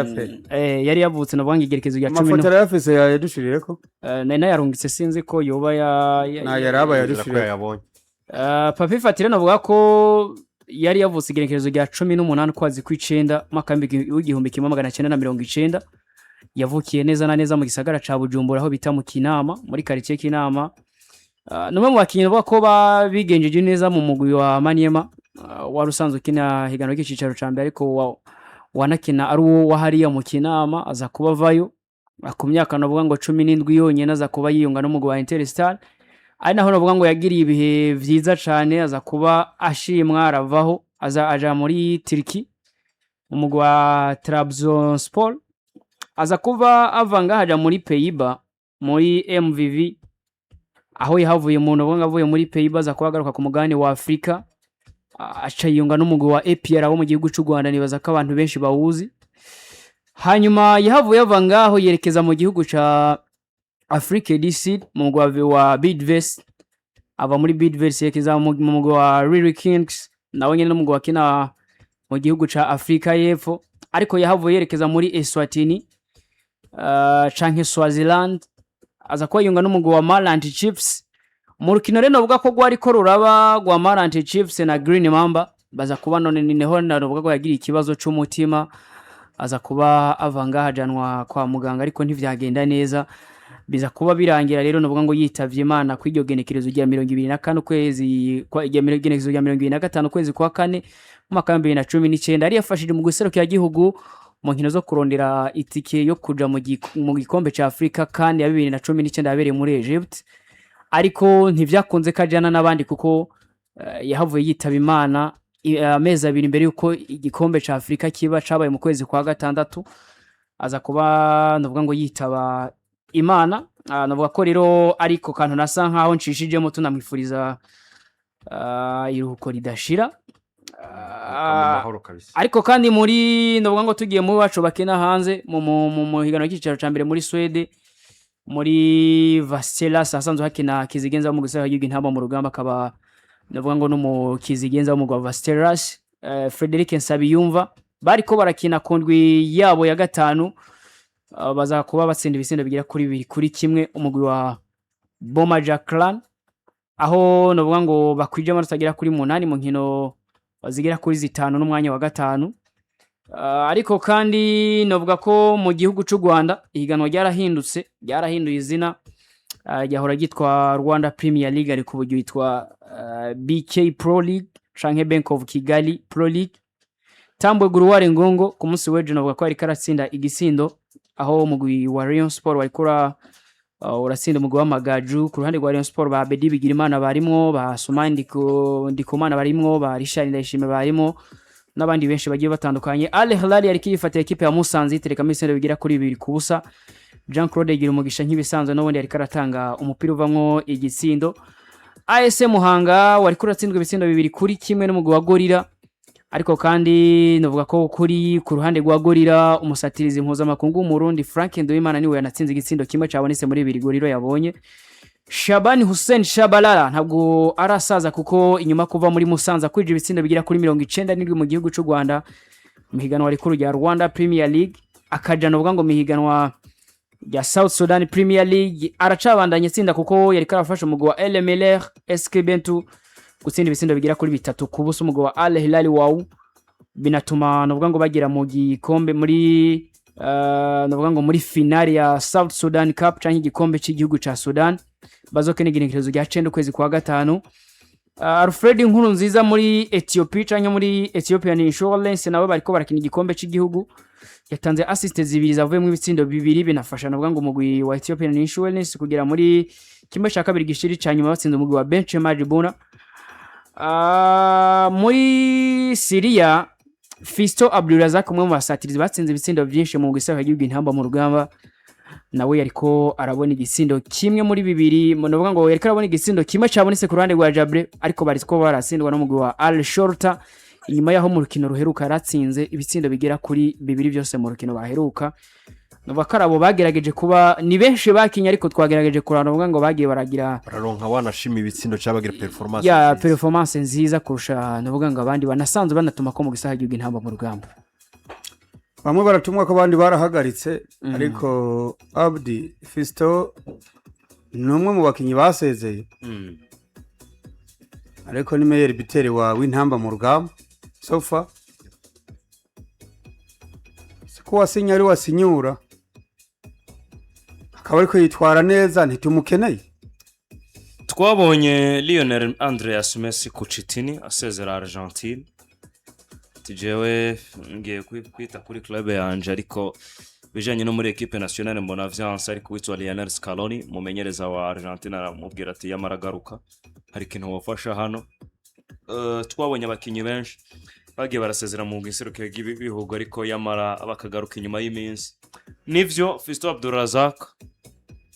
Nziza pe. Yari yavutse, navuga ngo igerekezo rya cumi Amafoto arayafise, yadushiriyeko. Nari nayarungitse, sinzi ko yoba ya Na yaraba Nizera ko yadushiriyeko. yayabonye. Papi Fatire, navuga ko yari yavutse igenekerezo rya 18 ukwezi kw'icenda umwaka w'1990. Yavukiye neza na neza mu gisagara ca Bujumbura, aho bita mu Kinama, muri quartier Kinama. Ni umwe mu bakinyi bavuga ko babigenjeje neza mu mugwi wa Maniema, wari usanzwe ukina higanwa ry'icicaro ca mbere, ariko wanakina ari uwo wa hariya mu Kinama. Aza kuba avayo ku myaka, navuga ngo 17 yonyene, aza kuba yiyunga n'umugwi wa Interstar, ari naho navuga ngo yagiriye ibihe vyiza cane. Aza kuba ashimwa, aravaho, aza aja muri Turki mu mugwi wa Trabzonspor. Aza kuba ava ngaha aja muri Pays-Bas muri MVV, aho yahavuye umuntu uvuga ngo avuye muri Pays-Bas aza kuba agaruka ku mugabane wa Afurika, aca yiyunga n'umugwi wa APR wo mu gihugu c'u Rwanda, nibaza ko abantu benshi bawuzi. Hanyuma yahavuye ava ngaho yerekeza mu gihugu ca Afrique du Sud mu mugwi wa Bidvest. Ava muri Bidvest yerekeza mu mugwi wa Riri Kings, nawe nyene n'umugwi wakina mu gihugu ca Afrika y'Epfo. Ariko yahavuye yerekeza muri Eswatini, canke Swaziland, aza kuba yunga n'umugwi wa Malanti Chiefs. Mu rukino rero navuga ko rwariko ruraba rwa Malanti Chiefs na Green Mamba, baza kuba none niho navuga ko yagiriye ikibazo c'umutima, aza kuba ava ngaha ajanwa kwa muganga, ariko ntivyagenda neza, biza kuba birangira rero navuga ngo yitavye Imana kw'iryo genekerezo rya 24 ukwezi kwa iryo genekerezo rya 25 ukwezi kwa kane mu mwaka wa 2019. Yari yafashije mu guserukira igihugu mu nkino zo kurondera itike yo kuja mu gikombe ca Afurika kandi ya 2019 yabereye muri Egypt, ariko ntivyakunze ko ajana n'abandi kuko yahavuye yitaba Imana amezi 2 imbere yuko igikombe ca Afurika kiba, cabaye mu kwezi kwa gatandatu. Aza kuba navuga ngo yitaba Imana. Navuga ko rero ariko kantu nasa nkaho ncishijemo, tunamwifuriza iruhuko ridashira. Mu mahoro kabisa. Ariko kandi muri ndavuga ngo tugiye mu bacu bakina hanze mu higanwa ry'icicaro ca mbere muri Swede, muri Vasteras, ahasanzwe hakina Kizigenza wo mu gisagara cy'igihugu Intamba mu Rugamba, akaba ndavuga ngo no mu Kizigenza wo mu rwa Vasteras, Frederic Nsabiyumva, bariko barakina ku ndwi yabo ya gatanu, baza kuba batsinda ibitsindo bigera kuri 2-1 umugwi wa Boma Clan, aho navuga ngo bakwije amanota agera kuri 8 mu nkino zigera kuri zitanu n'umwanya wa gatanu. Ariko kandi navuga ko mu gihugu c'u Rwanda ihiganwa ryarahindutse, ryarahinduye izina, ryahora ryitwa Rwanda Premier League, ariko ubu ryitwa BK Pro League canke Bank of Kigali Pro League. Tambwe Guruware Ngongo ku munsi w'ejo navuga ko yariko aratsinda igisindo, aho umugwi wa Rayon Sport wariko uratsinda umugwi w'Amagaju. Ku ruhande rwa Rayon Sport, ba Bedi Bigirimana barimwo, ba Sumani Ndikumana barimwo, ba Richard Ndayishimiye barimwo n'abandi benshi bagiye batandukanye. Al Hilal yariko yifata ekipe ya Musanze, iterekamo ibitsindo bigera kuri 2-0. Jean Claude Girumugisha nk'ibisanzwe n'ubundi yariko aratanga umupira uvamwo igitsindo. AS Muhanga wariko uratsindwa ibitsindo 2-1 n'umugwi wa Gorilla, ariko kandi navuga ko kuri ku ruhande rwa Gorilla, umusatirizi mpuzamakungu w'Umurundi Frank Nduwimana niwe yanatsinze igitsindo kimwe cabonetse muri bibiri Gorilla yabonye. Shabani Hussein Shabalala ntabwo arasaza, kuko inyuma kuva muri Musanze kwije ibitsindo bigera kuri 97 mu gihugu c'u Rwanda mu higanwa rikuru rya Rwanda Premier League, akaja novuga ngo mu higanwa rya South Sudan Premier League aracabandanya atsinda, kuko yariko arafasha umugwi wa El Merreikh SK Bentu gutsinda ibitsindo bigera kuri 3-0 umugwi wa Al Hilal Wau, binatuma novuga ngo bagera mu gikombe muri novuga ngo muri finale ya South Sudan Cup canke igikombe c'igihugu ca Sudan bazokina igenekerezo rya 9 ukwezi kwa gatanu. Alfred Nkurunziza muri Ethiopia canke muri Ethiopian Insurance nabo bariko barakina igikombe c'igihugu, yatanze assist zibiri zavuyemo ibitsindo bibiri, binafasha navuga ngo umugwi wa Ethiopian Insurance kugera muri kimwe cya kabiri gishiri ca nyuma, batsinze umugwi wa Benchema Buna. Muri Syria, Fisto Abdulrazak, umwe mu basatirizi batsinze ibitsindo byinshi mu gisaka cy'igihugu Intamba mu Rugamba, nawe yariko arabona igitsindo kimwe muri bibiri, navuga ngo yariko arabona igitsindo kimwe cabonetse ku ruhande rwa Jabre, ariko bariko baratsindwa n'umugwi wa Al Shorta. Inyuma yaho mu rukino ruheruka yaratsinze ibitsindo bigera kuri bibiri byose mu rukino baheruka. Navuga ko ari abo bagerageje kuba, ni benshi bakinye, ariko twagerageje kurana navuga ngo bagiye baragira bararonka wanashima ibitsindo cyangwa bagira performance ya nziza. Performance nziza kurusha navuga ngo abandi banasanzwe banatuma ko mu gisaha gihugu Intamba mu Rugamba. Bamwe baratumwa ko abandi barahagaritse, ariko Abdi Fisto ni umwe mu bakinnyi basezeye, ariko ni meilleur buteur wa w'Intamba mu Rugamba so far. Siko wasinya ari wasinyura, akaba ariko yitwara neza, ntitumukeneye. Twabonye Lionel Andreas Messi Cuccittini asezera Argentine, ati: "Jewe ngiye kwita kuri club yanje, ariko bijanye no muri équipe nationale mbona vyanse." Ariko witwa Lionel Scaloni, umumenyereza wa Argentine, aramubwira ati: "Yamara agaruka, hari ikintu wofasha hano." Twabonye abakinnyi benshi bagiye barasezera mu giserukiro ry'ibihugu, ariko yamara bakagaruka inyuma y'iminsi. Nivyo, Fiston Abdulrazak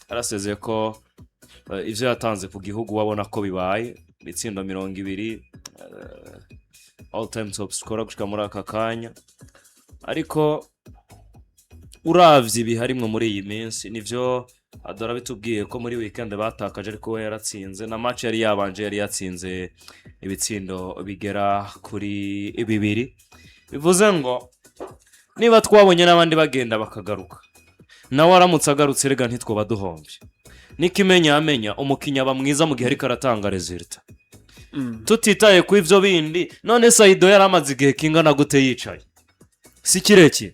arasezeye ko ivyo yatanze ku gihugu wabona ko bibaye ibitsindo 20, all time top scorer gushika muri aka kanya. Ariko uravye ibiharimwo muri iyi minsi, nivyo Adora bitubwiye ko muri weekend batakaje, ariko we yaratsinze na match yari yabanje, yari yatsinze ibitsindo bigera kuri bibiri. Bivuze ngo niba twabonye n'abandi bagenda bakagaruka, nawe aramutse agarutse, rega ntitwoba duhombye. Niko amenya umukinnyi aba mwiza mu gihe ariko aratanga résultat, tutitaye ku ibyo bindi. None Saido yari amaze igihe kingana gute yicaye? Si kirekire.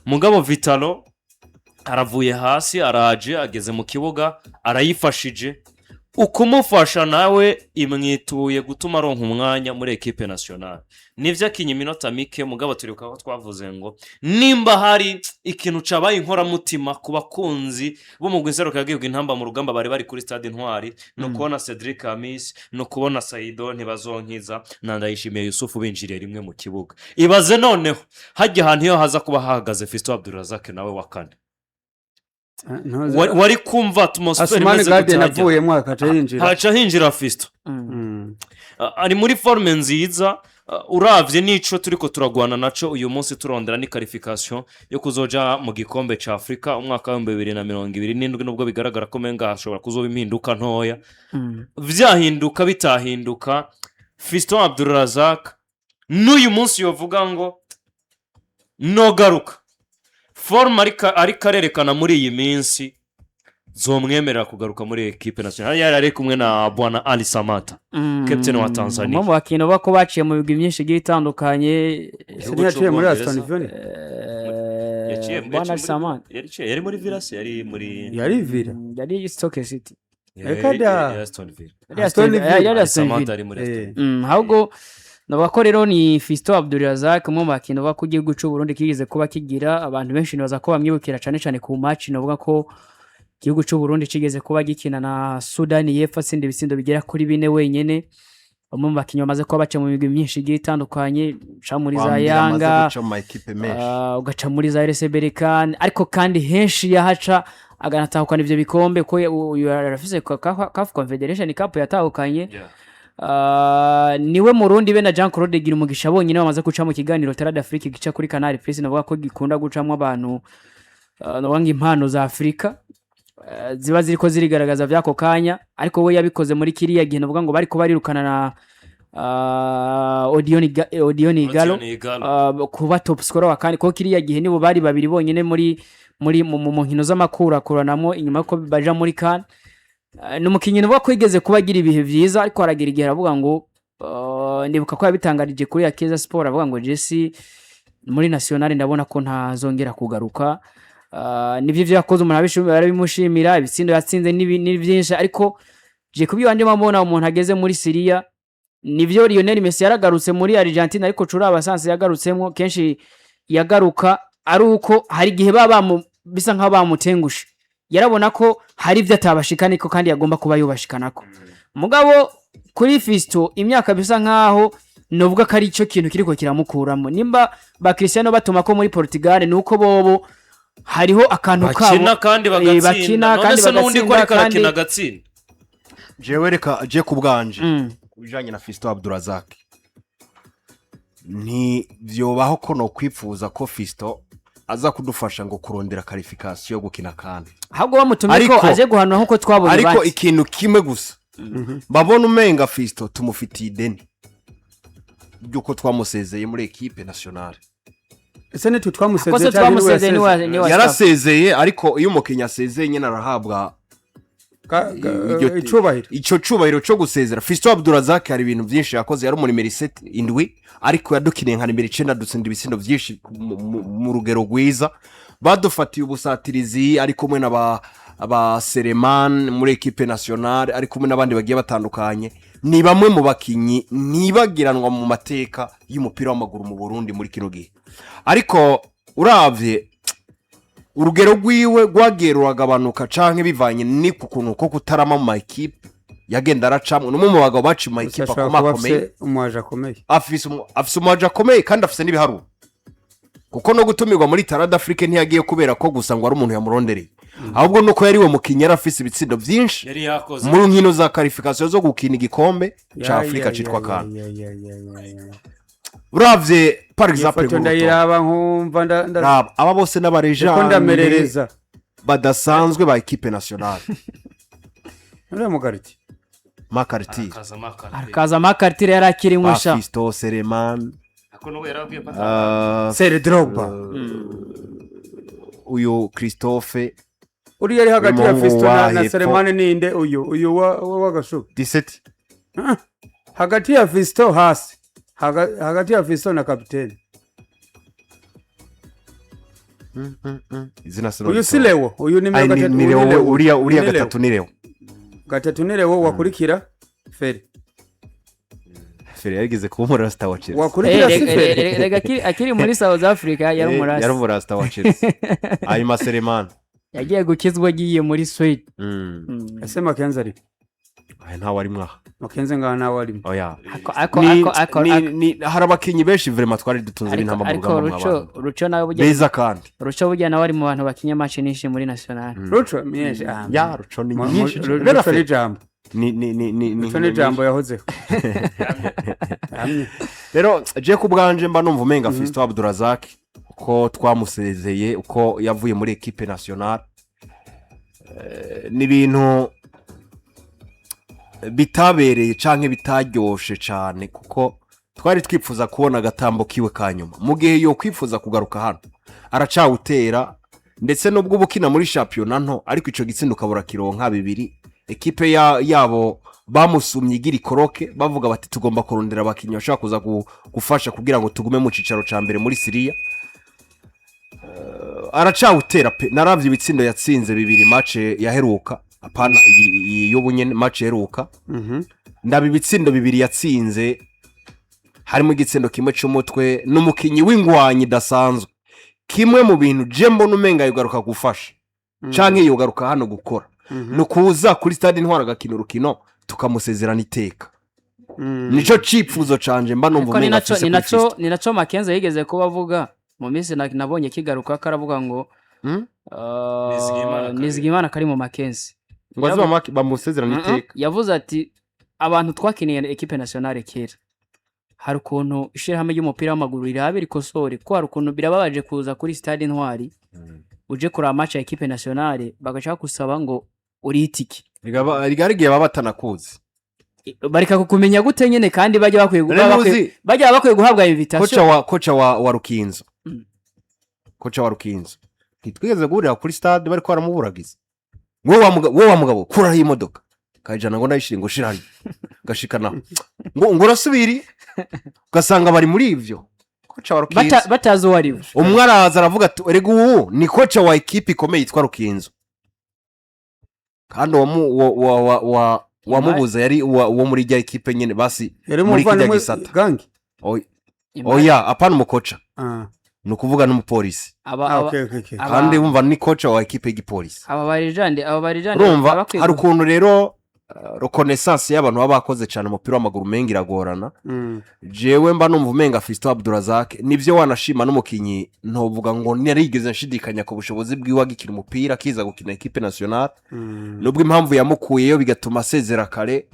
Mugabo Vital'O aravuye hasi, araje, ageze mu kibuga, arayifashije. Ukumufasha nawe imwituye gutuma aronka umwanya muri équipe nationale. Nibyo, akinya iminota mike, mugabo turibuka ko twavuze ngo nimba hari ikintu cabaye inkoramutima ku bakunzi b'umugwi nserukiragihugu Intamba mu Rugamba bari kuri stade Intwari, ni ukubona Cedric Amis, ni ukubona Saido Ntibazonkiza na Ndayishimiye Yusufu binjiriye rimwe mu kibuga. Ibaze noneho hajya ahantu iyo haza kuba hahagaze Fiston Abdulrazak nawe wa kane. Wari kumva atmosphère Asumani imeze Garden gute hajya? Avuyemo akaca yinjira. Haca hinjira Fiston. Ari muri forme nziza. Uravye n'ico turiko turagwana naco uyu munsi, turondera ni qualification yo kuzoja mu gikombe ca Afurika umwaka wa 2027, nubwo bigaragara ko menga hashobora kuzoba impinduka ntoya. Vyahinduka bitahinduka, Fiston Abdulrazak n'uyu munsi yovuga ngo nogaruka, forme ariko arerekana muri iyi minsi zomwemerera kugaruka muri équipe nationale. Yari ari kumwe na bwana Ali Samata, captain wa Tanzania. Umwe mu bakinnyi uba ko baciye mu bigwi byinshi bigiye bitandukanye. Igihugu Yaciye muri c'Ubwongereza. Aston Villa. Bwana Yaciye Samata. Yari muri Villa se? Yari muri Yari Villa. Yari Stoke City. Reka da. Yari Aston Villa. Yari Aston Aston Villa. Villa. Yari Ali Aston Samata Villa. ari muri Aston Villa. Ahubwo navuga ko rero ni Fiston Abdulrazak, umwe mu bakinnyi uba ko igihugu cy'u Burundi kigeze kuba kigira. Abantu benshi nibaza ko bamwibukira cyane cyane ku match navuga ko igihugu cy'u Burundi kigeze kuba gikina na Sudani y'Epfo, atsinda ibitsindo bigera kuri bine wenyene. Bamwe mu bakinnyi bamaze kuba baca mu migwi myinshi igiye itandukanye, uca muri za Wambwira amaze Yanga, guca mu ma ekipe menshi. Ugaca muri za RS Berkane, ariko kandi henshi yahaca aganatahukana ivyo bikombe, ko uyu arafise CAF Confederation Cup yatahukanye. Niwe Murundi be na Jean Claude Girumugisha bonyine bamaze guca mu kiganiro Terre d'Afrique gica kuri Canal Plus. Navuga ko gikunda gucamwo abantu, navuga ngo impano za Afurika ziba ziriko zirigaragaza vy'ako kanya, ariko we yabikoze muri kiriya gihe navuga ngo bariko barirukana na Odion Igalo Odion Igalo. Kuba top scorer wa kane, kuko kiriya gihe nibo bari babiri bonyine muri mu nkino z'amakurakuranamwo inyuma ko baja muri CAN. Ni umukinnyi navuga ko yigeze kuba agira ibihe vyiza, ariko haragira igihe aravuga ngo, ndibuka ko yabitangarije kuri Akeza Sport, avuga ngo: "Jesse muri nationale ndabona ko ntazongera kugaruka." Nivyo ivyo yakoze umuntu arabimushimira, ibitsindo yatsinze ni byinshi, ariko je kubyo mbona umuntu ageze muri Syria. Nivyo, Lionel Messi yaragarutse muri Argentina, ariko curaba sanse yagarutsemo, kenshi yagaruka ari uko hari igihe baba bisa nkaho bamutengushe, yarabona ko hari ibyo atabashikaniko kandi yagomba kuba yubashikanako. Mugabo kuri Fisto imyaka bisa nkaho novuga ko ari cyo kintu kiriko kiramukuramo. Nimba ba Cristiano batuma ko muri Portugal, ni uko bobo hariho akantu kabo bakina kandi bagatsinda. Bakina None kandi se n'undi ko bagatsinda ariko arakina kandi agatsinda? Jewe reka je ku bwanje, ku bijanye na Fiston Abdurazak, ntibyobaho ko nokwipfuza ko Fiston aza kudufasha ngo kurondera qualification yo gukina kandi. Ahubwo bamutumye ko aje guhanura nk'uko twabonye Ariko bati. ikintu kimwe gusa babona, umenga Fiston tumufitiye ideni ry'uko twamusezeye muri équipe nationale. Ese nitwe Kose twamusezeye cyangwa niwe twamusezeye niwe yasezeye? niwe staff. Yarasezeye, ariko iyo umukinnyi asezeye nyine arahabwa Icubahiro. Icyo cubahiro cyo gusezera. Fiston Abdurazak hari ibintu byinshi yakoze. Yari umu numéro 7, indwi, ariko yadukiniye nka nimero 9, dutsinda ibitsindo byinshi mu rugero rwiza. Badufatiye ubusatirizi ari kumwe na ba Sereman muri équipe nationale, ari kumwe n'abandi bagiye batandukanye. Ni bamwe mu bakinnyi ntibagiranwa mu mateka y'umupira w'amaguru mu Burundi muri kino gihe. Ariko uravye urugero rwiwe rwagiye ruragabanuka canke bivanye ni ku kuntu ko kutarama mu ma équipe yagenda aracamwo. Ni umwe mu bagabo baciye mu ma Gusa ekipe ashobora kuba akomakomeye. afise umuwaje akomeye. Afise umuwaje akomeye kandi afise n'ibiharuro, kuko no gutumirwa muri Talent d'Afrique ntiyagiye kubera ko gusa ngo ari umuntu yamurondereye, ahubwo nuko yari we mukinnyi yari afise ibitsindo byinshi yari yakoze mu nkino za qualification zo gukina igikombe ca Ya, Afurika ya, citwa ya, CAN. ya, ya, ya, ya, ya. Uravye par Iyo exemple foto nk'urutonde. ndayiraba nkumva Raba, aba bose ndiko n'aba légende ndamerereza. badasanzwe ba équipe nationale. Uriya mugariti. Makartire. Akaza Makartire yari akiri ba musha. Fisto, Sereman, Ako n'ubu yarabwiye ko Sere Drogba. Uyu Christophe. Uriya ari hagati ya Umuhungu Fiston wa na hepfo. Selemani ninde? Uyu w'agashubi. 17. Hagati ya Fiston hasi. Hagati ya Fiston na kapiteni. Izina Uyu si Leo, uyu ni Ai, mirongo itatu. ni Uyu Leo. ni Leo. Uriya Ni Leo. gatatu ni Leo. Gatatu ni Leo, wakurikira Feri. Feri yarigeze kuba umurasta wa Chelsea. Wakurikira si Feri. Rega akiri muri South Africa yari Yari umurasi. umurasta wa Chelsea, hanyuma Selemani. Yagiye gukizwa agiye muri Sweden. Ese Makenzi ari? Aya ntawe ari mwaha. Makenzi ngaha ntawe arimo. Oya. Ako ako ako Hari abakinnyi benshi vraiment twari dutunze ariko b'intamba mu ariko rugamba Ruco mw'abantu Ruco nawe burya beza kandi. Ruco burya nawe ari mu bantu bakinya match nyinshi muri national. Ruco myinshi, ah, Ya, Ruco ni nyinshi. Ruco ni jambo. Ni Ruco ni jambo yahozeho. Hamwe. Rero je ku bwanje mba numva umenga Fiston Abdurazak, uko twamusezeye, uko yavuye muri équipe nationale, ni ibintu bitabereye canke bitaryoshe cane, kuko twari twifuza kubona agatambo kiwe ka nyuma. Mu gihe yo kwifuza kugaruka hano aracawutera, ndetse nubwo uba ukina muri shampiyona nto, ariko ico gitsinda ukabura kironka bibiri, ekipe yabo bamusumye igira ikoroke, bavuga bati tugomba kurondera abakinnyi bashobora kuza gufasha kugira ngo tugume mu cicaro ca mbere muri Siriya. Aracawutera pe. Naravye ibitsindo yatsinze bibiri match yaheruka, apana iyi y'ubu nyene, match yaheruka. Ndaba ibitsindo bibiri yatsinze, harimo igitsindo kimwe c'umutwe n'umukinyi w'ingwanyi idasanzwe. Kimwe mu bintu je mbona umenga yugaruka gufasha canke yogaruka hano gukora ni ukuza kuri stade Intwara agakina urukino, tukamusezerana iteka. Nico cipfuzo canje mba numva Ariko ni umenga naco afise ni kuri naco Fiston. Ni naco Makenzi yigeze kuba avuga mu minsi nabonye kigaruka ko aravuga ngo Nizigiyimana Karim. Nizigiyimana kari mu Makenzi. Ngo aze bamusezerane iteka. Yavuze ati abantu twakiniye équipe nationale kera, hari ukuntu ishyirahamwe ry'umupira w'amaguru rirabe rikosore, ko hari ukuntu birababaje kuza kuri stade Intwari uje kureba match ya équipe nationale, bagashaka gusaba ngo urihe itike. Rigari igihe baba batanakuzi. Bareka kukumenya gute nyine kandi bajya bakwiye None baba bajya bakwiye guhabwa invitation. Koca wa Rukinzo. Koca wa Rukinzo ntitwigeze guhurira kuri stade, bariko baramuburagiza: wowe wa mugabo, kuraho iyi modoka kayijana, ngo ndayishire, ngo shira hariya, gashikanaho, ngo urasubiri, ugasanga bari muri ivyo. Koca wa Rukinzo Batazi uwo ari we. Umwe araza aravuga ati erega ubu ni koca wa ekipe ikomeye yitwa Rukinzo, kandi uwamubuza yari uwo muri rya ekipe nyene basi Yari muri kirya umuvandimwe gisata. Gangi. Oya, apana umukoca, Ah, ni ukuvuga n'umupolisi. Ah, okay. Kandi wumva ni koca wa ekipe y'igipolisi. Aba ba légende, aba ba légende Urumva baba bakwiye hari ukuntu rero reconnaissance y'abantu baba bakoze cyane umupira w'amaguru umenga iragorana. Jewe mba numva umenga Fiston Abdurazak nibyo wanashima n'umukinyi, ntovuga ngo narigeze nshidikanya ku bushobozi bwiwe agikina umupira, akiza gukina équipe nationale, nubwo impamvu yamukuyeyo bigatuma asezera kare,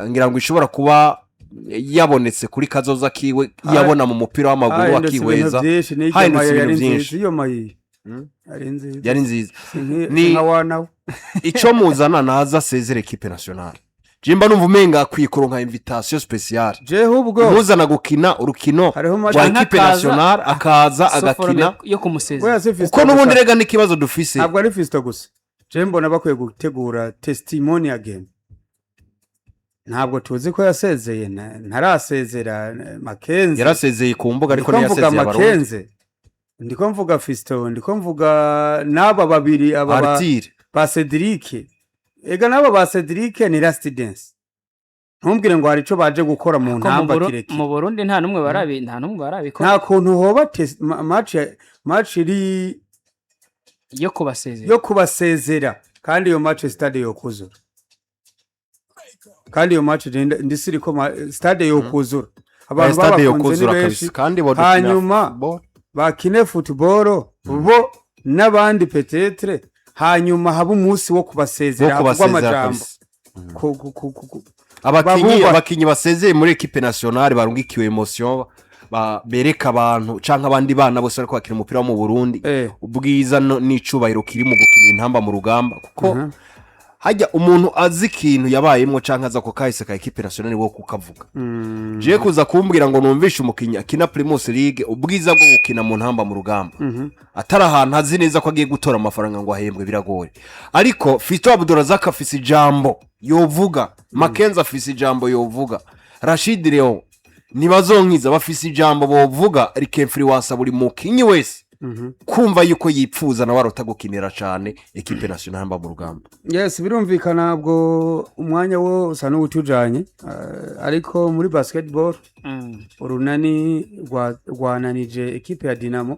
ngira ngo ishobora kuba yabonetse kuri kazoza kiwe yabona mu mupira w'amaguru Hahindutse ibintu akihweza. byinshi n'iryo Hahindutse mayo yari ibintu nziza byinshi. Iyo mayi yari nziza. Yari nziza. Si nka wa nawe. Icyo muzana naza asezere équipe nationale. Je mba numva umenga akwiye kuronka invitation spéciale Jewe ubwo imuzana gukina urukino Hariho match- rwa Canke équipe akaza- nationale, akaza Sous forme agakina. yo kumusezera. Oya, si Fiston Kuko n'ubundi gusa. rega n'ikibazo dufise. Ntabwo ari Fiston gusa, je mbona bakwiye gutegura testimonial game. Ntabwo tuzi ko yasezeye, ntarasezera Makenzi. Yarasezeye ku mbuga, ariko Ndiko mvuga ntiyasezeye Abarundi. Makenze, ndiko mvuga Fiston, ndiko mvuga n'aba babiri aba Artire. Ba Cedric. Ega n'aba ba Cedric ni last dance, ntumbwire ngo hari ico baje gukora mu Ko mu ntamba kirekire. Mu Burundi nta n'umwe barabikora. Nta kuntu hoba match iri yo kubasezera. Yo kubasezera, kandi iyo match stade yokuzura, kandi iyo match ndisiri ko stade yokuzura, abantu Stade babakunze ni yokuzura benshi. kabisa, kandi bodukina Hanyuma football. bakine football bo n'abandi peut-être, hanyuma haba umunsi wo Wo kubasezera, havugwa kubasezera amajambo kabisa. Babubaha. Abakinyi basezeye muri équipe nationale barungikiwe émotion, bereka abantu canke abandi bana bose bariko bakina umupira wo mu Burundi ubwiza n'icubahiro kiri mu gukina intamba mu rugamba, kuko hajya umuntu azi ikintu yabayemwo canke aza ko kahise ka équipe nationale wo kukavuga. Jewe kuza kumbwira ngo numvishe umukinyi akina Primus League ubwiza bwo gukina mu ntamba mu rugamba, atari ahantu azi neza ko agiye gutora amafaranga ngo ahembwe, biragoye. Ariko Fiston Abdurazak afise ijambo yovuga, Makenzi afise ijambo yovuga, Rashid Leon ntibazonkiza bafise ijambo bovuga rikemfiriwansa buri mukinyi wese kumva yuko yipfuza nawe arota gukinira cane équipe nationale mba mu rugamba. Yes, birumvikana, ubwo umwanya wo usa n'uwutujanye, ariko muri basketball Urunani rwananije ekipe ya Dinamo,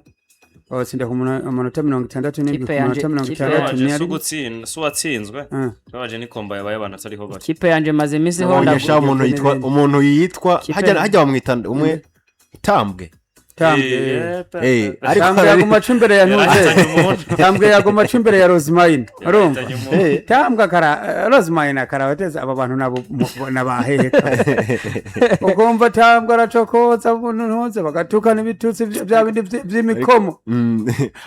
batsinda ku amanota 67 Ikipe ku yanje- manota mirongo ikipe itandatu Babaje si n'arindwi. ugutsinda, si uwatsinzwe. Babaje ni komba yabaye abantu atariho bari. Ikipe yanje maze iminsi Nabonye honda. Sha, umuntu yitwa umuntu yitwa Kipe- hajya bamwita umwe Tambwe. Tambwe. Ariko Tambwe yaguma aca imbere ya ntuze. Yarahitanye umuntu. Tambwe yaguma aca imbere ya Rosemarine, urumva? Yarahitanye umuntu. Tambwe akara Rosemarine akarabateza aba bantu nabo nabaheka, ukumva Tambwe aracokoza ntuze bagatukana ibitutsi bya bindi vy'imikomo.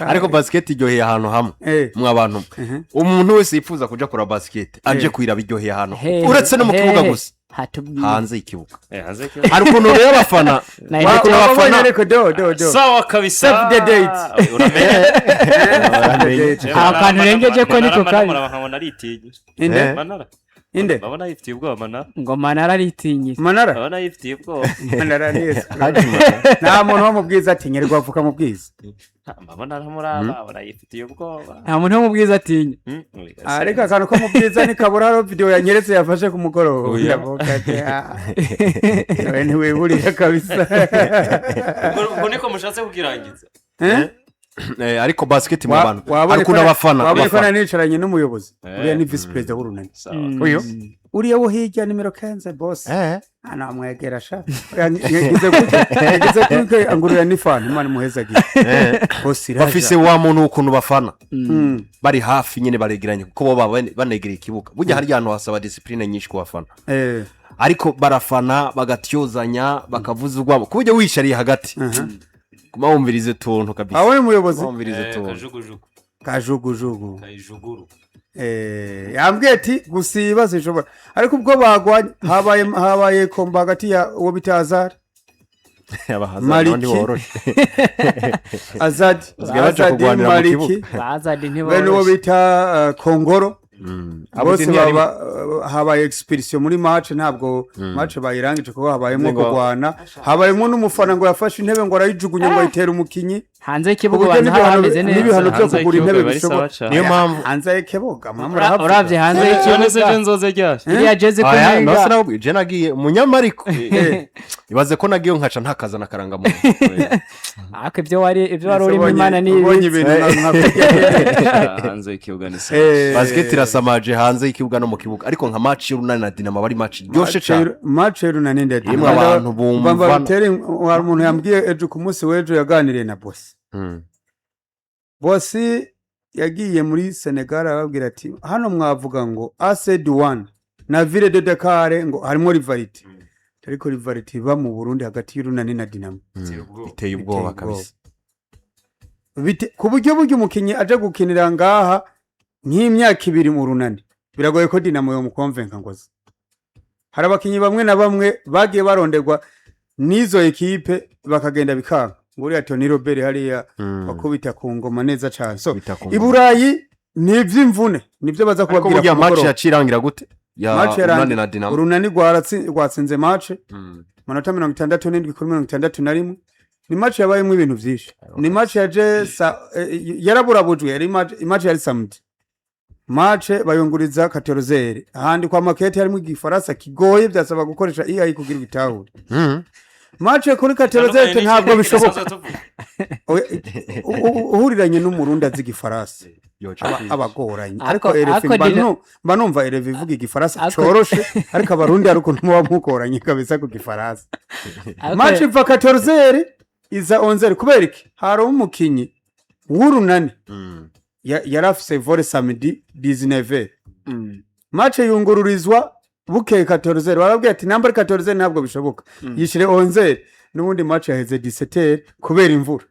Ariko basket iryoheye ahantu hamwe. Mwa bantu, umuntu wese yifuza kuja kura basket aje kwiraba, iryoheye ahantu uretse no mu kibuga gusa, Hatubwiye. Hanze y'ikibuga. Hanze y'ikibuga. Hari ukuntu rero abafana hari ukuntu Wabonye abafana ariko do do do. Sawa kabisa. Save the date. Uramenye. Save the date. Aho kantu urengeje ko niko kabi. Nkabona aritinya. Inde? Manara. Inde? Babona yifitiye ubwoba Manara. Ngo Manara aritinyitse. Manara. Babona yifitiye ubwoba. Manara ni Yesu. Nta muntu wo mu Bwiza atinyerwa avuka mu Bwiza. Babona aramuraba, abona yifitiye ubwoba. Nta muntu wo mu Bwiza atinya. Ariko akantu ko mu Bwiza ntikabura, hariho video yanyeretse yafashe ku mugoroba. Oya. Ndavuga ati, "Ah, nawe ntiwiburiye kabisa." Ubwo niko mushatse kukirangiza. Eh? Ariko basket mu bantu hari Wabonye ukuntu ko abafana wabonye ko abafana nanicaranye n'umuyobozi. Uriya ni vice perezida w'Urunani. Sawa. Uyu? Uriya wo hirya nimero 15 boss. Namwegera sha. Yagize gutya, yagize gutya angurira n'ifanta, Imana imuhezagiye. Boss iraja. Bafise wa muntu ukuntu bafana bari hafi nyine, baregeranye kuko bo baba banegereye ikibuga. Burya harya hantu hasaba discipline nyinshi ku bafana, ariko barafana bagatyozanya, bakavuza urwamo ku buryo wicariye hagati kuma wumvirize utuntu kabisa. Abonye umuyobozi. Wumvirize utuntu. Kajugujugu. Kajugujugu. Kayijuguru. Yambwiye ati gusiba sinshobora, ariko ubwo bagwanye habaye komba hagati ya uwo bita Azar Abahaza Maliki. nabo ntiboroshe. Azadi. Basigaye baja Azadi kurwanira mu Maliki kibuga. Bazadi bene uwo ntiboroshye. bita Kongoro bose ntiyarimo. baba habaye expulsion muri match. Ntabwo match bayirangije kuko habayemo Ngo- kurwana, habayemo n'umufana ngo yafashe intebe ngo arayijugunya ngo ayitere umukinyi. Hanze y'ikibuga Ku buryo ubanza haba n'ibihano hameze neza. n'ibihano byo Hanze kugura y'ikibuga intebe biba ari bishoboka. sawa cane. Niyo mpamvu Hanze y'ikibuga mwa murahavuga. Uravye hanze None se je y'ikibuga nzoze ryari? iriya jezi ko Aya, umenga nose nabwo je nagiye umunyamariko, ibaze ko nagiye nkaca ntakazana akarangamuntu. Ariko ibyo wari urimo Ubonye- Imana ni ubonye ibintu Hanze y'ikibuga ni sawa. Basket irasamaje hanze y'ikibuga no mu kibuga, ariko nka match y'Urunani na Dinamo aba ari match iryoshe cane. Match y'Urunani ndende. Irimwo abantu bumva- Bamba hari umuntu yambwiye ejo, ku munsi w'ejo yaganiriye na bosi. Bosi yagiye muri Senegal, arababwira ati hano mwavuga ngo AS Douanes na Ville de Dakar ngo harimo rivalité, ariko rivalité iba mu Burundi hagati y'Urunani na Dinamo Iteye ubwoba kabisa. Ku buryo umukinnyi aje gukinira ngaha nk'imyaka 2 mu Runani, biragoye ko Dinamo yomukonvenka ngo aze. Hari abakinyi bamwe na bamwe bagiye baronderwa n'izo ekipe bakagenda bikanga. Nguriya Tony Robert hariya wakubita ku ngoma neza cane. So Kubita ku ngoma. I Burayi ni ivy'imvune, nivyo baza Ariko kubabwira burya ku match mugoroba. yacirangira gute ya Match yarangiye- Urunani na Dinamo? Urunani rwatsinze match amanota 67 kuri 61. Ni match yabayemo ibintu vyinshi, ni match yaje yaraburabujwe, yari match yari samedi, match bayunguriza 14h, ahandi kwa makete harimo igifaransa kigoye, byasaba gukoresha AI kugira ibitahure. Match kuri 14h ntabwo bishoboka. Oya, uhuriranye n'Umurundi azi igifaransa abagoranye, ariko RFI mba numva RFI ivuga igifaransa coroshe, ariko Abarundi hari ukuntu muba mugoranye kabisa ku gifaransa. Match iva 14h iza 11h kubera iki? Hari umukinyi w'Urunani yari afise vol samedi 19h. Match yungururizwa bukeye 14h, barabwira ati namba ari 14h ntabwo bishoboka, yishire 11h. N'ubundi match yaheze 17h kubera imvura.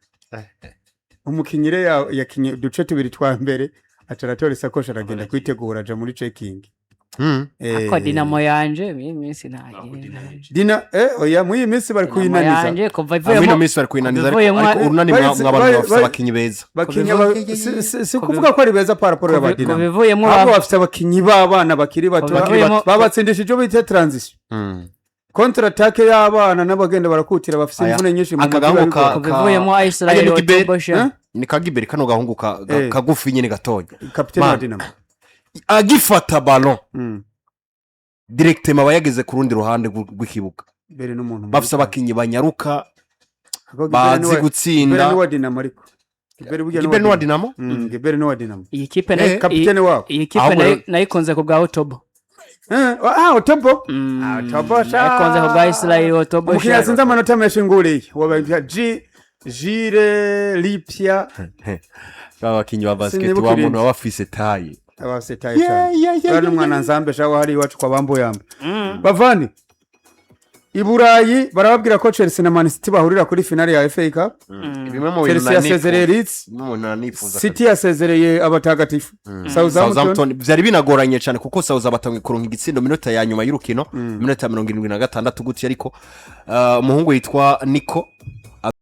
Umukinyi rero yakinye uduce tubiri twa mbere, aca aratora isakoshi aragenda kwitegura aja muri checking. Ariko Dinamo yanje muri iyi minsi ntagenda. Dina oya, muri iyi minsi bari Dinamo kuyinaniza. yanje kuva Muri ino ivuyemo minsi bari kuyinaniza, ariko ariko Urunani mw'abantu bafise abakinyi beza. Bakinyi si kuvuga ko ari beza par rapport y'aba Dinamo, kuva ivuyemo ahubwo bafite abakinyi b'abana bakiri bato. Kuva ivuyemo- Babatsindishije icyo bita transition, contre attaque y'abana n'abagenda barakutira bafite Aya, imvune nyinshi mu aka mutwe gahungu babikora. Kuva ivuyemo Israel Ajya ni Gibert, Otobosha. Eh? Ni kagiberi kano gahungu kagufi nyine gatonya. Kapiteni wa Man. Dinamo. Agifata ballon directement aba yageze ku rundi ruhande rw'ikibuga. Mbere n'umuntu mubi. Bafise abakinyi banyaruka, Ariko Gibert bazi ni gutsinda. wa Dinamo, ariko Gibert burya ni Gibert ni wa wa Dinamo. Gibert ni wa Dinamo. Iyi kipe Kapiteni wabo. iyi kipe Ahubwo nayikunze ku bwa Otobo. Ah, Otobo. Ah, Otobo sha. Nayikunze ku bwa Israel Otobo. Umukinnyi yatsinze amanota menshi nguriye wabaye G Jire Lipia. Ba bakinyi ba basket Sinibuka wa irindi. muntu aba afise taille. Abasetaye cyane bari n'umwana nzambe shawa hari iwacu kwa bambo yambe bavandi. I Burayi barababwira ko Chelsea na Man City bahurira kuri finale ya FA Cup. Bimwe mu bintu Chelsea yasezereye Leeds, bimwe mu bintu nanifuza. City yasezereye abatagatifu Southampton. Southampton byari binagoranye cyane kuko Southampton batangiye kuronka igitsindo minota ya nyuma y'urukino, minota ya 76 gutya, ariko umuhungu yitwa Nico.